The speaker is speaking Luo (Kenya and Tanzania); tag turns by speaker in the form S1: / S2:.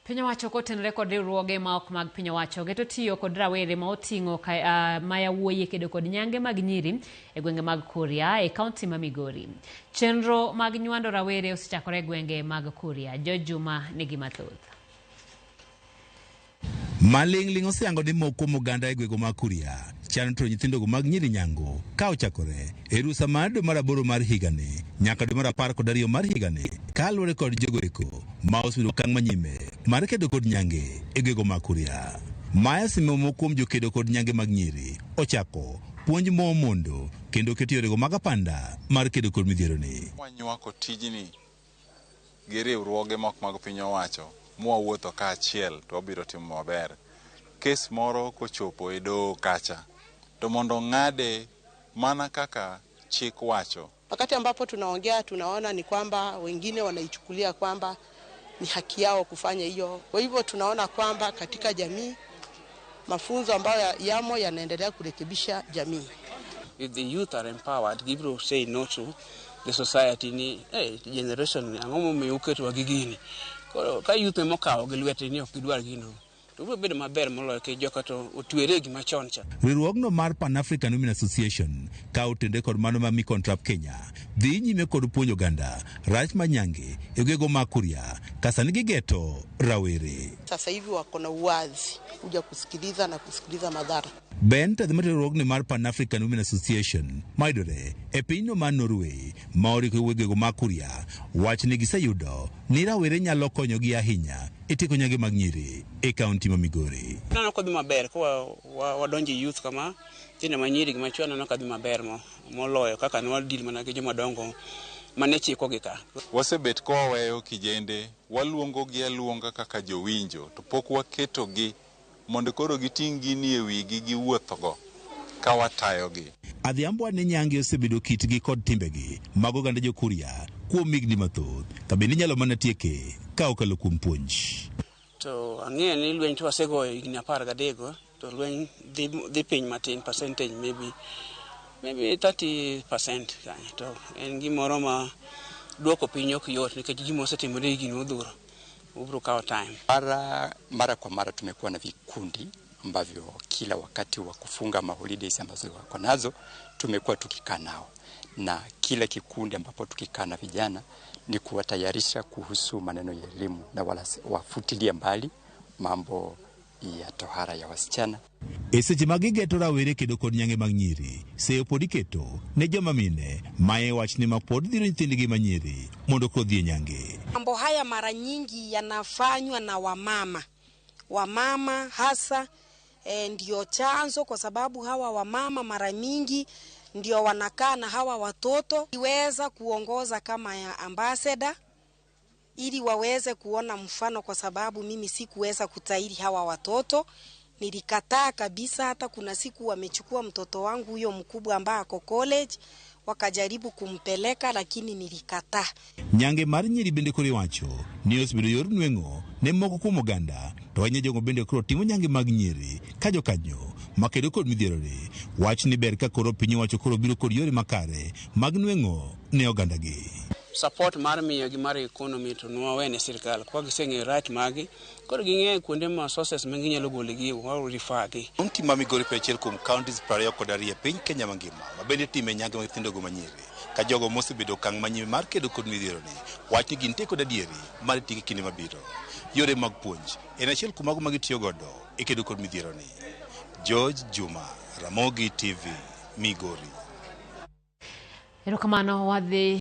S1: Piny owacho kotenore kod riwruoge ma ok mag piny owacho geto tiyo kod rawere ma oting'o ma yawuoyi e kedo kod nyange mag nyiri e gwenge mag Kuria e kaunti ma Migori. Chenro mag nywando rawere osechakore e gwenge mag Kuria. George Juma nigi mathoth.
S2: Maling'ling' oseyango ni moko kuom oganda e gwego mag Kuria chano tero nyithindogo mag nyiri nyango ka ochakore e rusa mar dwe mar 8 mar higani nyaka dwe mar 12 mar higani kaluwore kod jogo eko ma osebedo okang' manyime mar kedo kod nyange e gwego mag Kuria. Maya osemiyo moko kuom jokedo kod nyange mag nyiri ochako puonj mo mondo kendo keto yorego mag apanda mar kedo kod midhieroni.
S3: Wanywako tijni gi riwruoge mok mag piny owacho mwawuotho kaachiel to wabiro timo maber. Kes moro kochopo e doho kacha to mondo ng'ade mana kaka chik wacho.
S4: Wakati ambapo tunaongea tunaona ni kwamba wengine wanaichukulia kwamba ni haki yao kufanya hiyo. Kwa hivyo tunaona kwamba katika jamii mafunzo ambayo yamo yanaendelea kurekebisha jamii.
S5: If the youth are empowered, gibiro say no to the society ni hey, generation ang'o momiyo uketowa gi gini. Koro ka youth ema okawo gi lwete ni ok gidwar gino, to biro bedo maber moloyo ke joka to otwere e gima chon cha.
S2: Riwruogno mar Pan African Women Association ka otende kod mano ma Micontrap Kenya dhi nyime kod puonjo oganda rach mar nyange e gwego mag Kuria ka sani gigeto rawere.
S4: Sasa hivi wako na uwazi kuja kusikiliza na kusikiliza madhara.
S2: Ben Tadhi riwruogno mar Pan African Women Association mayudore e pinyno mar Norway ma oriko e gwego mag Kuria wach ni giseyudo ni rawere nyalo konyogi ahinya e tieko nyange mag nyiri e kaunti ma Migori.
S5: Aneno kodhi maber ka wadonjo e youth kama, nyithindo ma nyiri gi machuo aneno ka dhi maber moloyo kaka ne wadeal mana gi joma dongo mane chikogi ka.
S3: Wasebet ka waweyo kijende, waluongogi aluonga kaka jowinjo to pok waketogi mondo koro giting' gini e wigi giwuothgo ka watayogi.
S2: Adhiambo ni nyange osebedo kitgi kod timbegi mag oganda jo-Kuria kuom higni mathoth ka bende inyalo mana tieke ka okalo kuom puonj.
S5: To ang'eyo ni lweny to wasegoyo higni 13 to lweny dhi piny matin, percentage maybe 30% kanyo, to en gimoro ma duoko piny ok yot nikech gima osetimore higni modhuro obiro kawo time.
S6: Mara kwa mara tumekuwa na vikundi ambavyo kila wakati wa kufunga ma holidays ambazo wako nazo tumekuwa tukikaa nao, na kila kikundi ambapo tukikaa na vijana ni kuwatayarisha kuhusu maneno ya elimu na wala wafutilie mbali mambo ya tohara ya wasichana.
S2: E seche ma gigeto rawere kedo kod nyange mag nyiri, seyo pod iketo ne joma mine maye wach ni ma pod dhiro nyithindgi ma nyiri mondo kodhi e nyange.
S7: Mambo haya mara nyingi yanafanywa na wamama, wamama hasa ndio chanzo, kwa sababu hawa wamama mara mingi ndio wanakaa na hawa watoto. Iweza kuongoza kama ya ambassador ili waweze kuona mfano, kwa sababu mimi sikuweza kutahiri hawa watoto, nilikataa kabisa. Hata kuna siku wamechukua mtoto wangu huyo mkubwa ambaye ako college, wakajaribu kumpeleka lakini nilikataa.
S2: Nyange mar nyiri bende koro iwacho ni osebedo yor nweng'o ne moko kuom oganda, to ahinya jogo bende koro timo nyange mag nyiri ka jokanyo makedo kod midhieroni wach ni ber ka koro piny owacho koro biro kod yore makare mag nweng'o ne ogandagi.
S5: Support mar miyo gi mar economy to nwawene sirikal kwa giseng'eyo right magi, koro ging'eyo kuonde ma sources ma ginyalo golo gi wa refer gi.
S2: Kaunti ma Migori en achiel kuom counties 22 e piny Kenya mangima ma bende time nyange mag nyithindogo manyiri ka jogo mosebedo okang' manyime mar kedo kod midhieroni wach ni gintie kod adieri mar tieke kinde mabiro. Yore mag puonj en achiel kuom mago ma gitiyo godo e kedo kod midhieroni. George Juma, Ramogi TV, Migori.
S1: Erokamano, wadhi.